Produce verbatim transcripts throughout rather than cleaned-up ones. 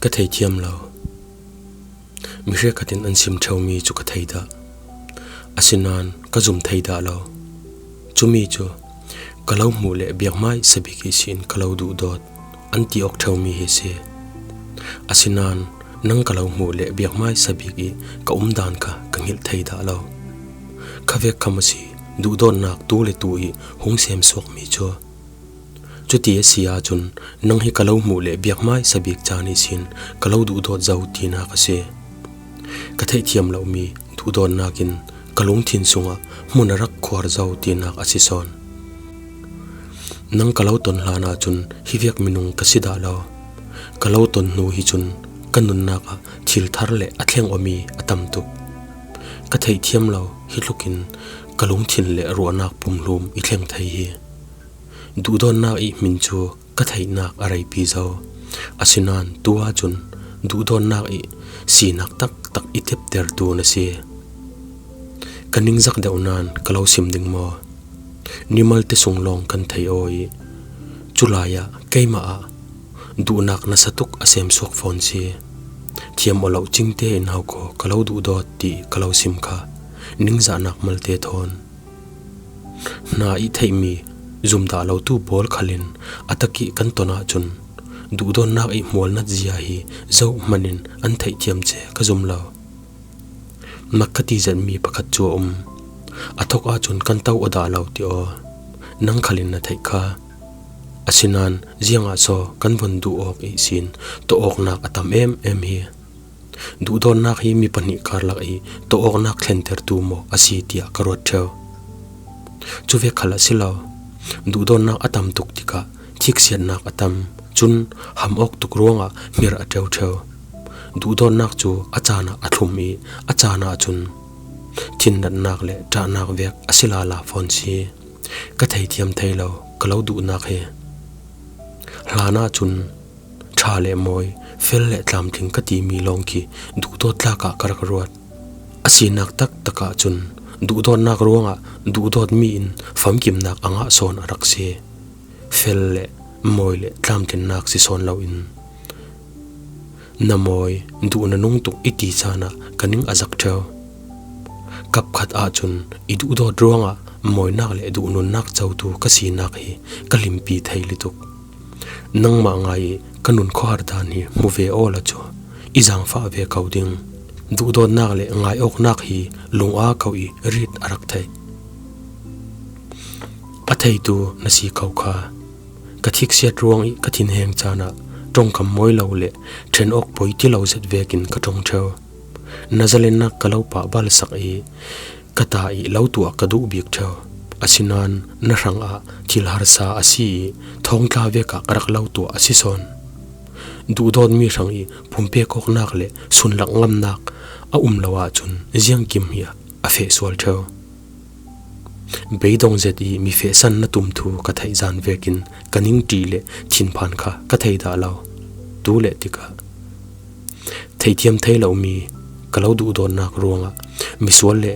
Ka theithiam lo. Mi hrekkhatin an sim ṭheumi chu ka thei dah. Asinain ka zum thei dah lo. Cumi chu ka lo hmuh leh biak hmaisa bik ihsin ka lo duhdawt an ti awk ṭheumi hi si. Asinain nang ka lo hmuh leh biak hmaisa bik ih ka umdan kha ka nghilh thei dah lo. Khavek kha maw si duhdawtnak tu le tu ih hung sem suakmi chu. Cuti a si ahcun nang hi ka lo hmuh leh biak hmaisa bik caan ihsin ka lo duhdawt zo tinak a si. Ka theihthiam lomi duhdawtnak in ka lungthin sungah hmun a rak khuar zo tinak a si sawn. Nang ka lo ton hlan ahcun hi vek minung ka si dah lo. Ka lo ton hnu hi cun ka nunnak ah thil thar le a thleng awmi a tam tuk. Ka theihthiam lo hi tlukin ka lungthin le ruahnak pumhlum i thleng thei hi. Duhdawtnak ih hmin cu ka theihnak a reipi zo. Asinain tu ahcun duhdawtnak ih sinak taktak i teptertu na si. Ka ningzak deuh nain ka lo sim ding maw? Nimalte sung lawng kan thei aw ih culai ah keimah ah duhnak nasa tuk a sem suak fawn si. Thiam aw loh cingte in hau khaw ka lo duhdawt ti ka lo sim kha ningzahnak malte thawn. Hna ih theihmi zum dah lotu pawl khalin a takih kan ton ahcun duhdawtnak ih hmualnat zia hi zoh hmanin an theihthiam ce ka zum lo. Mak ka ti zetmi pakhat cu a um. A thok ahcun kan to aw dah lo ti aw. Nang khalin na theih kha. Asinain ziangah so kan von duh awk ihsin tawh awknak a tam em em hi. Duhdawtnak hi mi pahnih karlak ih tawh awknak thlentertu maw a si tiah ka ruat ṭheu. Cuvek khal a si lo. Duhdawtnak a tam tuk tikah thiksiatnak a tam, cun ham awk tuk ruangah hmir a ṭeu ṭheu. Duhdawtnak cu a caan ah a thlum ih a caan ahcun thinnatnak le ṭahnak vek a si lala fawn si. Ka theithiam thei lo ka lo duhnak hi. Hlan ahcun ṭha le mawi, fel le tlamtling ka timi lawng khi duhdawt tlak ah ka rak ruat. A sinak taktak ahcun duhdawtnak ruangah duhdawtmi in famkimnak a ngah sawn a rak si. Fel le mawi le tlamtlinnak si sawn loin na mawi, duh na nung tuk i ti caan ah ka ning a zak ṭheu. Kapkhat ahcun i duhdawt ruangah mawinak le duhnunnak cotu ka sinak hi ka hlimpi thei lutuk. Nangmah ngai ih ka nun khuahardan hi hmu ve awla cu i zaangfah ve ko ding. Duhdawtnak le ngai-awknak hi lung-aa ko ih rit a rak theih. A theitu na si ko kha. Ka thiksiat ruang ih ka thinheng caan ah ṭongkam mawi lo le ṭhen awk poi ti lo zet vekin ka ṭong ṭheu. Na zalennak ka lo pah balsak ih ka ta ih lo tuah ka duh bik ṭheu. Asinain na hrangah thil harsa a si ih thawngtla vekah ka rak lo tuah a si sawn. Duhdawtmi hrang ih pumpek awknak le sunlak ngamnak a um lo ahcun ziangkim hi a feh sual ṭheu. Beidong zet ih mi fehsan na tum thu ka theih zan vekin ka ningṭih le thinphan kha ka thei dah lo. Tu le tikah theithiam thei lomi ka lo duhdawtnak ruangah misual le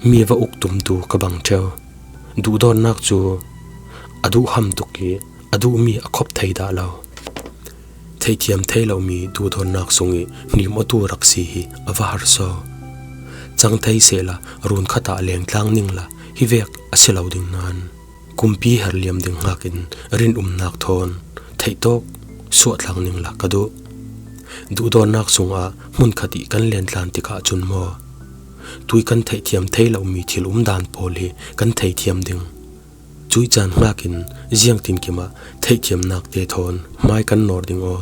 mi va uk tumtu ka bang ṭheu. Duhdawtnak cu a duhham tuk ih a duhmi a khop thei dah lo. Theithiam thei lomi duhdawtnak sungih hnim awtu rak si hi a va harsaw. Cang thei sehla run khat ah lengtlang ningla hi vek a si lo ding nain kumpi herliam ding hngak in rinumnak thawn theihtawk suahtlang ningla ka duh. Duhdawtnak sungah hmunkhat ih kan lentlan tikah cun maw, tui kan theihthiam thei lomi thil umdan pawl hi kan theithiam ding. Cuih caan hngak in ziangtinkim ah theihthiamnak te thawn hmai kan nawr ding aw.